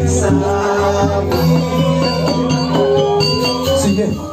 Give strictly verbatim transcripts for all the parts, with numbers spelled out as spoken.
Sami. Sige.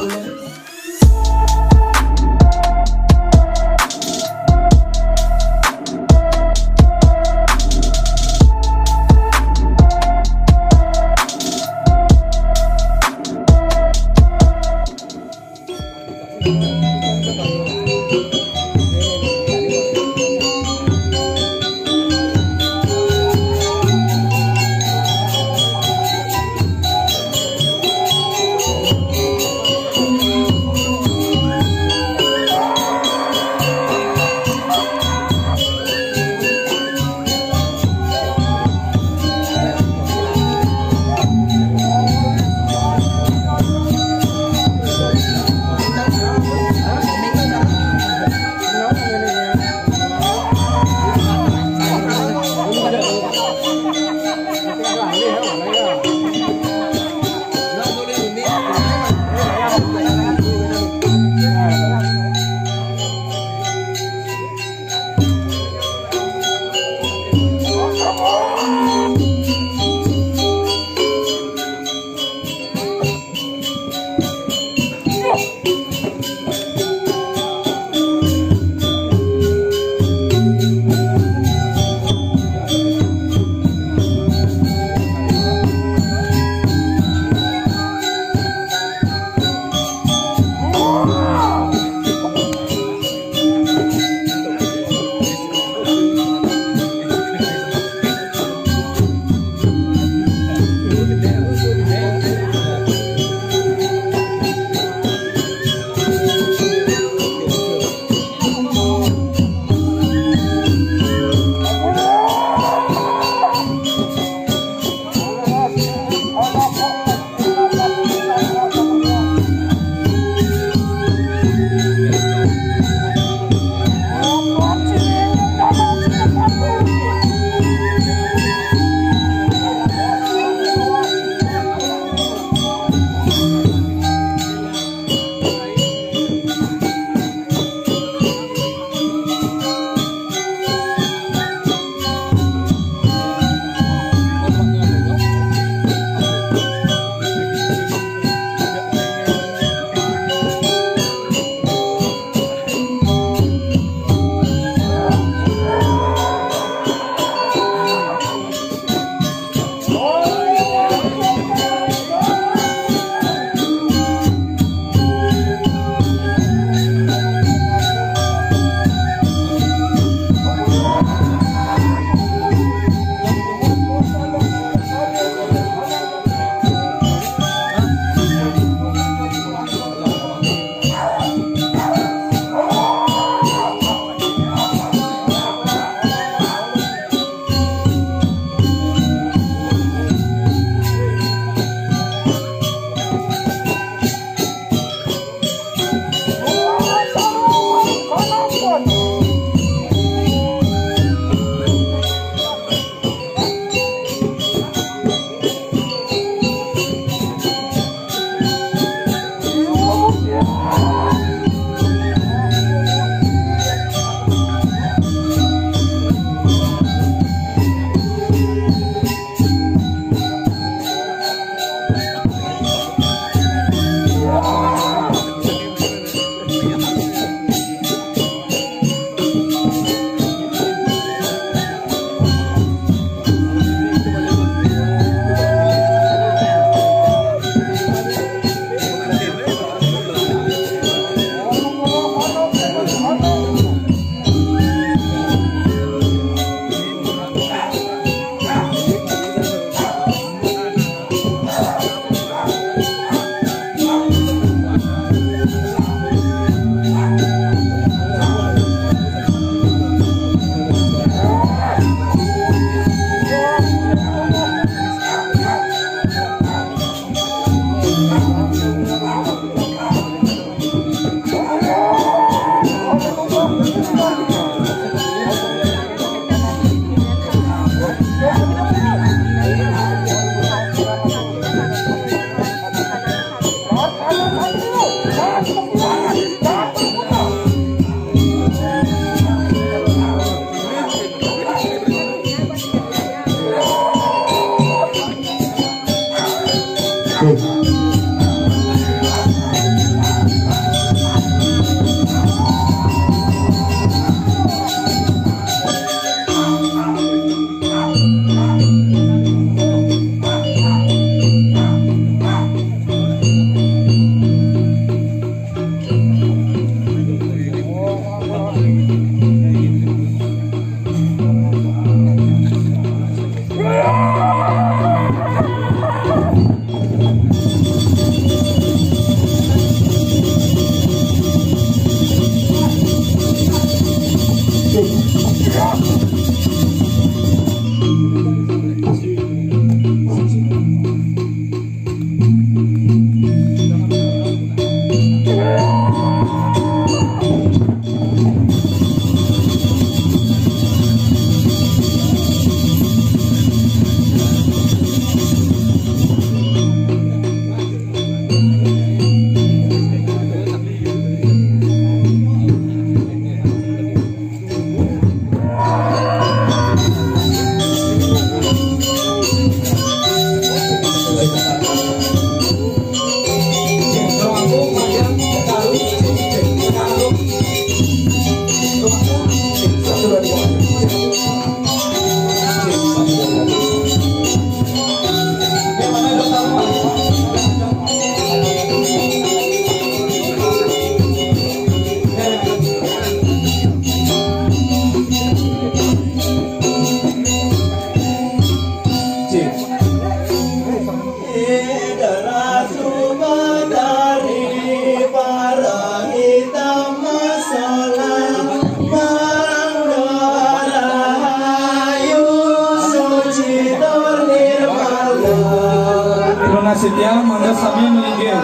Nunas titiang, mangga sami malinggih.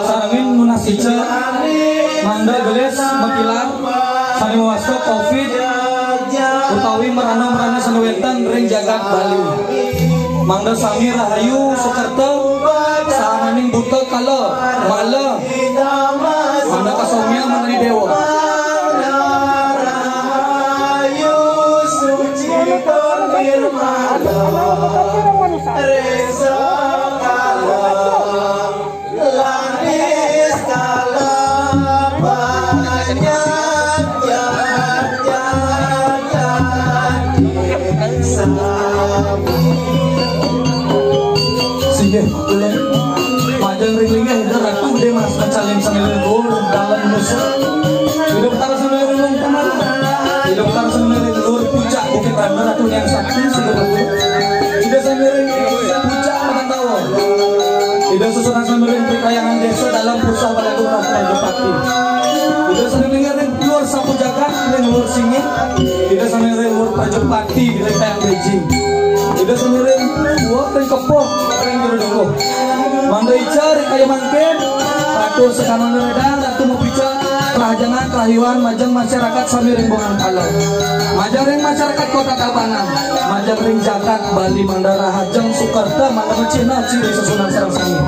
Sarengin nunas ica, mangga gelis matilar, sané mawasta covid utawi merana-merana sané wénten ring jagat Bali. Mangda sami rahayu sukerta, sahananing buta kala, mala, mangda kasomya manani déwa. Singgih, ulun majeng ring linggih Ida Ratu Gedé Mas Macaling Samilir Luhur Dalem Nusa. Ida Betara Samilir Luhur Paman. Ida Betara Samilir Luhur Pucak Bukit Randa Ratu Hyang Sakti Samilir Luhur. Ida Samilir Pucak Madan Tawa. Ida Susunan Samilir Ring Kayangan Désa Dalem Pusah Balé Agung Ratu Majapati. Ida Samilir Luhur Sapu Jagat ring Luhur Singit. Ida Samilir Luhur Prajapati ring Kayang Beji. Ida Samilir Luhur ring Kepuh ring Jero Dukuh. Mangda ica ring kaya mangkin, Ratu Sekamana Wedang, Ratu Mupica, Rahajangan, Rahayuan, majeng masyarakat sami ring Bungan Kala. Majeng ring masyarakat Kota Tabanan, majeng ring jagat Bali mangda rahajeng sukerta mangda macihna ciri susunan sareng sami.